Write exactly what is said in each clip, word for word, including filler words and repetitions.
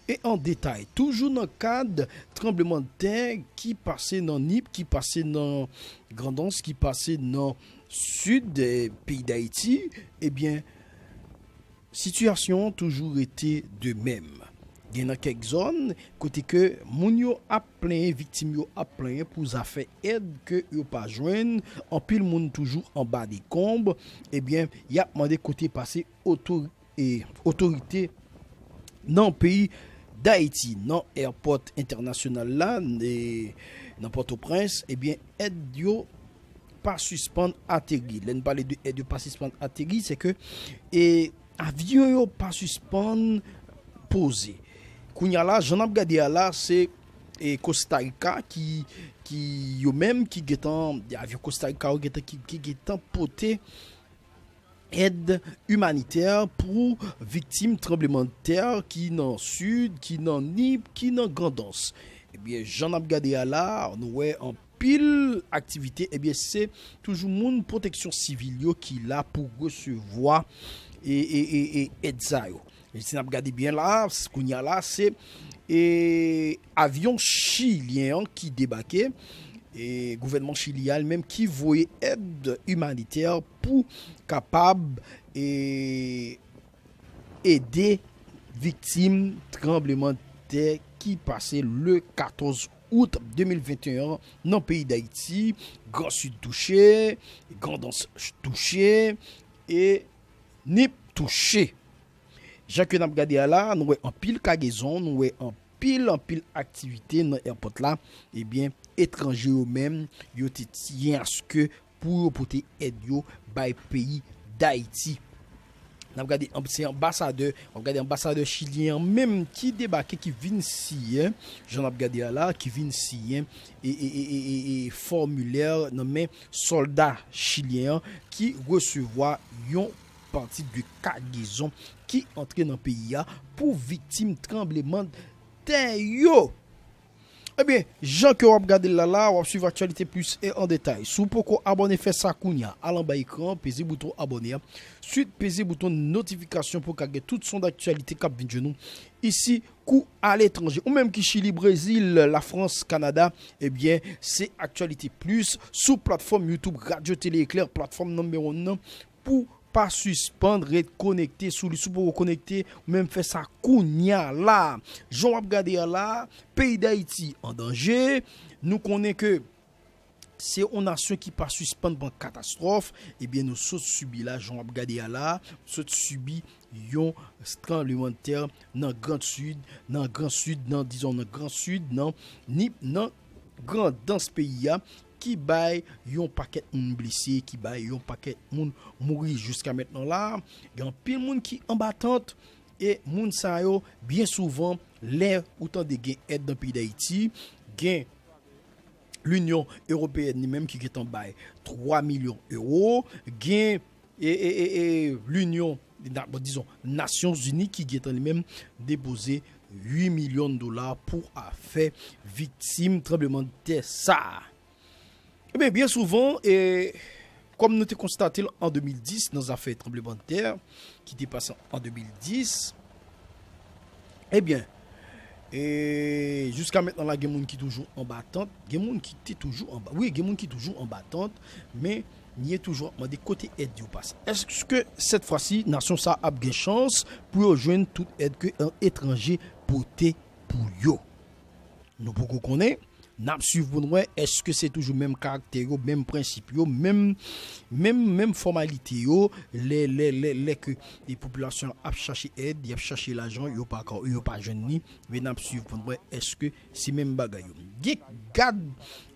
e an detay. Toujou nan kad tranblemanntè ki pase nan Nip, ki pase nan Grandans, ki pase nan sid, eh, peyi Dayiti, ebyen, sitiyasyon an toujou rete de menm. Gen nan kèk zòn kote ke moun yo ap plenyen, viktim yo ap plenyen pou zafè èd ke yo pa jwenn. Anpil moun toujou anba dekonb. Ebyen, y ap mande kote pase otori-, e, otorite nan peyi Dayiti, nan èpòt entènasyonal la, e, nan Pòtoprens, ebyen, èd yo pa sispann ateri. Lè n pale de èd yo pa sispann ateri, se ke, e, avyon yo pa sispann poze. Kounye a la, jan n ap gade a la, se, e, Costa Rica ki, ki yo menm ki gentan, avyon Costa Rica yo gentan, ki, ki gentan pote èd imanitè pou viktim tranblemanntè ki nan sid, ki nan Nip, ki nan Grandans. Ebyen, jan n ap gade a la, nou wè anpil aktivite, ebyen, se toujou moun pwoteksyon sivil yo ki la pou resevwa e, e, e, e èd sa yo. E si n ap gade byen la, s-, kounye a la, se, e, avyon chilyen an ki debake, e gouvènman Chili a li menm ki voye èd imanitè pou kapab, e, ede viktim tranblemanntè ki pase le katòz out de mil venteyen an nan peyi Dayiti. Gran Sid touche, Grandans touche, e Nip touche. Jan ke n ap gade a la, nou wè anpil kagezon, nou wè anpil, anpil aktivite nan èpòt la. Ebyen, etranje yo menm, yo te tiyen aske pou yo pote èd yo bay peyi Dayiti. N ap gade anb-, se anbasadè, w ap gade anbasadè chilyen an menm ki debake, ki vin siyen, jan n ap gade a la, ki vin siyen e, e, e, e, e, e fòmilè nan men sòlda chilyen an ki resevwa yon pati de kagezon ki antre nan peyi a pou viktim tranblemanntè yo. Ebyen, jan ke w ap gade l la la, w ap swiv Actualité Plus e an detay. Si w poko abòne, fè sa kounye a. Al anba ekran an, peze bouton abòne a. Swit, peze bouton notifikasyon pou w ka gen tout son daktyalite k ap vin jwenn ou isi kou aletranje. Ou menm ki Chili, Brezil, Lafrans, Kanada, ebyen, se Actualité Plus sou platfòm YouTube Radio Télé Éclair, platfòm nanmewo wan nan, pou pa sispann ret konekte sou li. Si w poko konekte, ou menm fè sa kounye a la. Jan w ap gade a la, peyi Dayiti an danje. Nou konnen ke se yon nasyon ki pa sispann pran katastwòf. Ebyen, nou sot sibi la, jan w ap gade a la, sot sibi yon tranblemanntè nan Grand Sid, nan Gran Sid, nan, dizon, nan Gran Sid, nan Nip, nan Grandans peyi a, ki bay yon pakèt moun blese, ki bay yon pakèt moun mouri jiska mentnan la. Gen anpil moun ki anba tant, e moun sa yo, byen souvan, lè ou tande gen èd nan peyi Dayiti, gen Linyon Ewopeyèn li menm ki gentan bay twa milyon ewo, gen, e, e, e, e, Linyon, na-, bon, dizon, Nasyonzini ki gentan li menm depoze uit milyon dola pou afè viktim tranblemanntè sa a. Ebyen, byen souvan, e, kòm nou te konstate l an de mil dis nan zafè tranblemanntè ki te pase an de mil dis, ebyen, e, jiska mentnan la, gen moun ki toujou anba tant, gen moun ki te toujou anba, wi, gen moun ki toujou anba tant, men, yo toujou ap mande kote èd yo pase. Èske sèt fwa si, nasyon sa ap gen chans pou yo jwenn tout èd ke, e, etranje pote pou yo? Nou poko konnen, n ap swiv pou n wè èske se toujou menm karaktè yo, menm prensip yo, menm, menm, menm fòmalite yo, lè, lè, lè, lè ke e popilasyon an ap chache èd, y ap chache lajan, yo pa ka, yo pa jwenn li, men n ap swiv pou n wè èske se menm bagay yo. Gen gad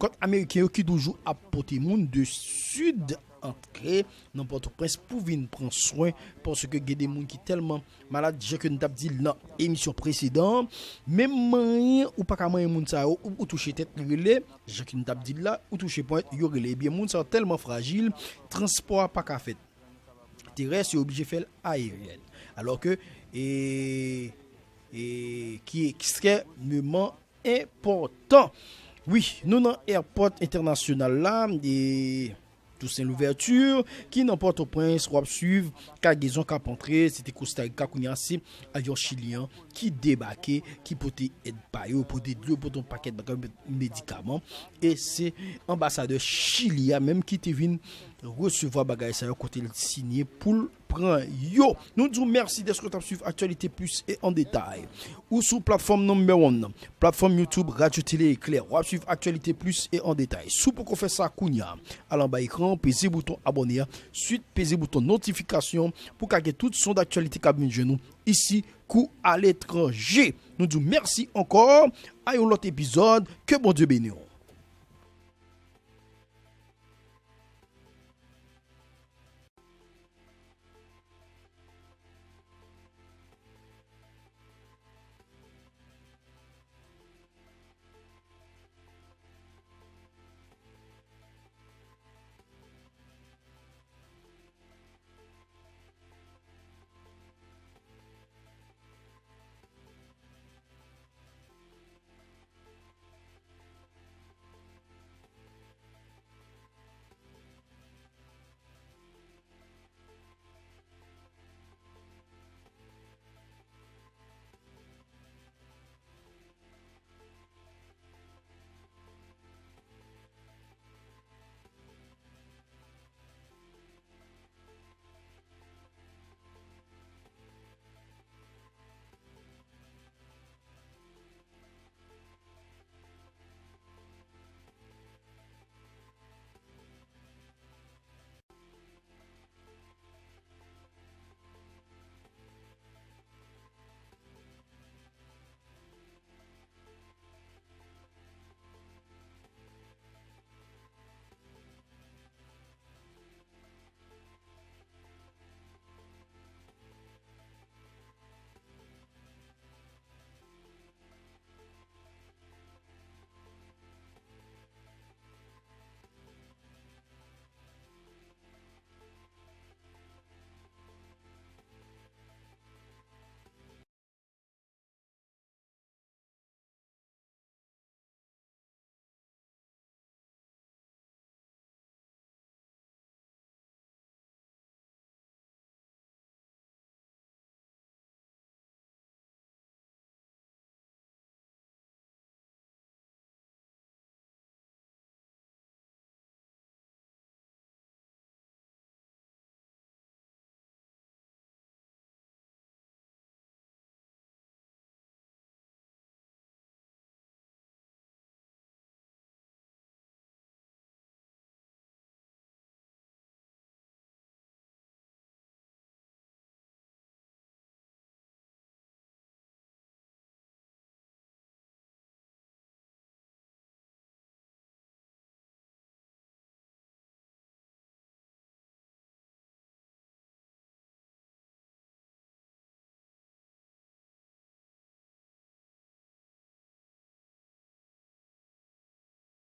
kòt ameriken yo ki toujou ap pote moun de sid antre nan Pòtoprens pou vin pran swen, paske gen de moun ki tèlman malad, jan ke n t ap di l nan emisyon presedan an, menm manyen ou pa ka manyen moun sa yo, ou, ou touche tèt, li rele, jan ke n t ap di l la, ou touche ponyèt, yo rele. Ebyen, moun sa yo tèlman frajil, transpò a pa ka fèt terès, yo oblije fè l ayeryèn. Alò ke, e, e, ki ekstrèmeman enpòtan. Wi, nou nan èpòt entènasyonal la, e, Toussaint Louverture, ki nan Pòtoprens, w ap swiv kagezon k ap antre, se te Costa Rica, kounye a se avyon chilyen ki debake, ki pote èd pa yo, pote dlo, pote yon pakèt bagay, medikaman. E se anbasadè Chili a menm ki te vin resevwa bagay sa yo kote l sinye pou l pran yo. Nou di w mèsi dèske w t ap swiv Actualité Plus e an detay. Ou sou platfòm number one nan, platfòm YouTube Radio Télé Éclair. W ap swiv Actualité Plus e an detay. Si w poko fè sa kounye a, al anba ekran, peze bouton abòne a, swit peze bouton notifikasyon pou w ka gen tout son daktyalite k ap vin jwenn ou isi kou aletranje. Nou di w mèsi ankò, a yon lòt epizòd, ke Bondye beni w.